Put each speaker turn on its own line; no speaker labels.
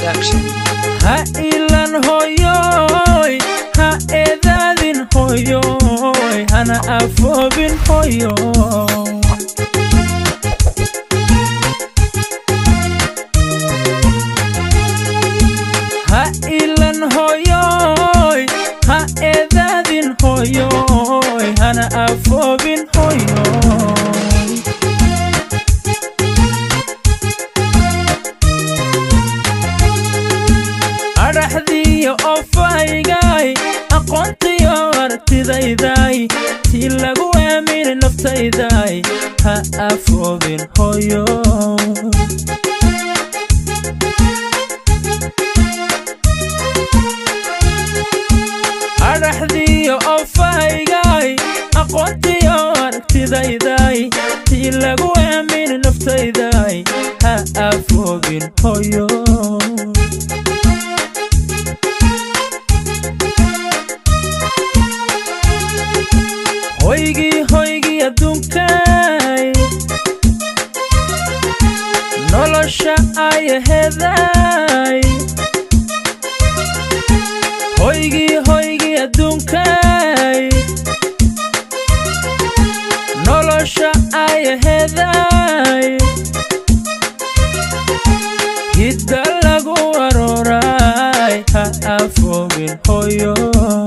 Production.
Ha ilan hooyoy, ha eedaadin hooyoy, hana afoobin hooyoy. Ha ilan hooyoy, ha eedaadin hooyoy, hana afoobin hooyoy. Adhaxdiiyo ofaygay, aqoontiyo aragtidayday, tii lagu aaminay naftayday, ha afoobin hooyo. Adhaxdiiyo ofaygay, aqoontiyo aragtidayday, tii lagu aaminay naftayday, ha afoobin hooyo. Hoygii hoygii adduunkay, nolosha ayaheeday. Hoygii hoygii adduunkay, nolosha ayaheeday. Hidda lagu arooray, ha afoogin hooyo.